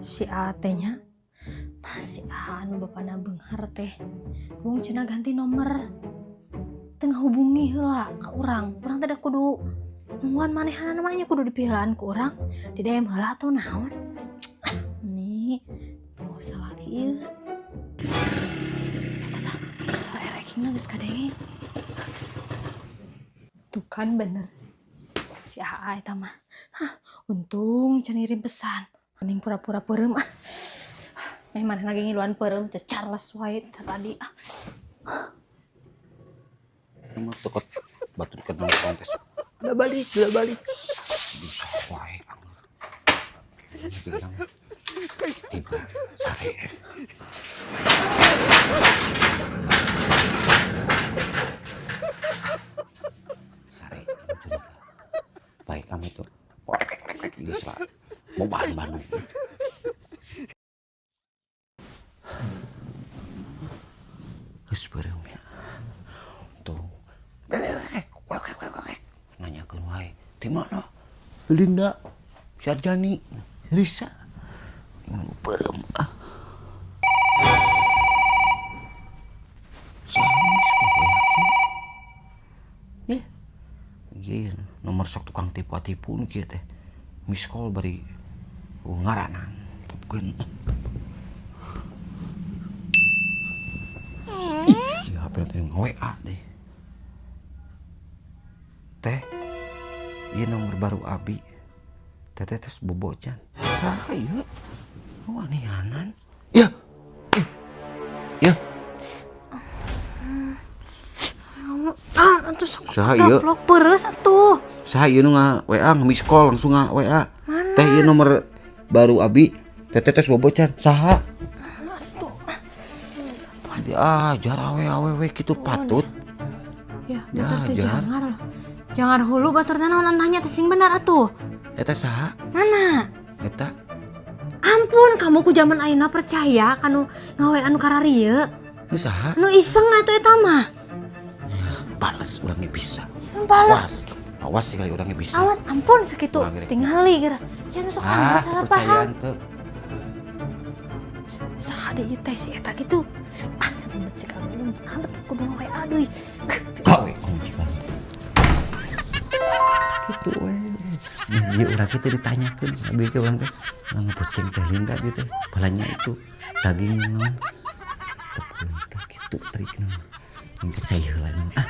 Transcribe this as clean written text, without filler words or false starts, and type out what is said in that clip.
Si A teh nya. Si A anu bapana beunghar teh. Wong cenah ganti nomor. Teu ngahubungi heula ka urang. Urang teh da kudu nungguan manehna mah nya, kudu dipiheulaan ku urang. Di DM heula atau naon. Nih, tunggu salaki ieu. Eta tah, suara erekingna geus kadenge. Tuh kan bener. Si AA eta mah. Hah, untung can ngirim pesan. Mending pura-pura peureum ah. Meh manehna ge ngiluan peureum teh Charles wae teh tadi ah. Nomor tekot batur ke nongkrong teh. Udah balik, udah balik. Bisa wae anger. Bilang tiba sare. Sare curiga. Baik kamu itu. Geus lah. Mau bahan Bandung. Geus beureum ya. Tuh. Nanyakeun wae. Di mana? Linda, Sarjani, Risa. Beureum ah. Saha sekolah kieu? Eh. Ieu nomor sok tukang tipu-tipu nu kieu teh. Miss call bari ngaranan. Tepkeun. Ih, HP teh nge-WA deh. Teh, ieu nomor baru abi. Teteh tos bobocan. Saha ieu? Oh, anehanan. Ya. Ya. Ah, atuh sok Saha ieu? gaplok peureus atuh. Saha ieu nu nga-WA, nge-miss call langsung nga-WA. Mana? Teh, ieu nomor baru abi. Teteh tos bobocan. Saha? Atuh. Diajar awe-awe kitu patut. Ya, batur teh Diajar. Jangar loh. Jangar hulu batur teh naon nanya teh sing benar atuh. Eta saha? Mana? Eta. Ampun, kamu ku zaman ayeuna percaya kanu ngawe anu kararieu. Ieu saha? Nu iseng atuh eta mah. Ya, bales urang ge bisa. Bales. Awas. Awas sekali urang ge bisa. Awas, ampun sakitu. Urang ge. Tingali geura. Sia nu sok Ah, anu salah paham. kepercayaan teu. Saha deui teh si eta kitu? Ah, cek anu amat kudu ngawe deui. Gawe majikan. Kitu we. Nah, ieu urang teh ditanyakeun, abi teh urang teh ngepoceng teh Linda ieu teh. Balanya itu daging naon. Tepkeun teh kitu trikna. Yang percaya heula mah. Ah.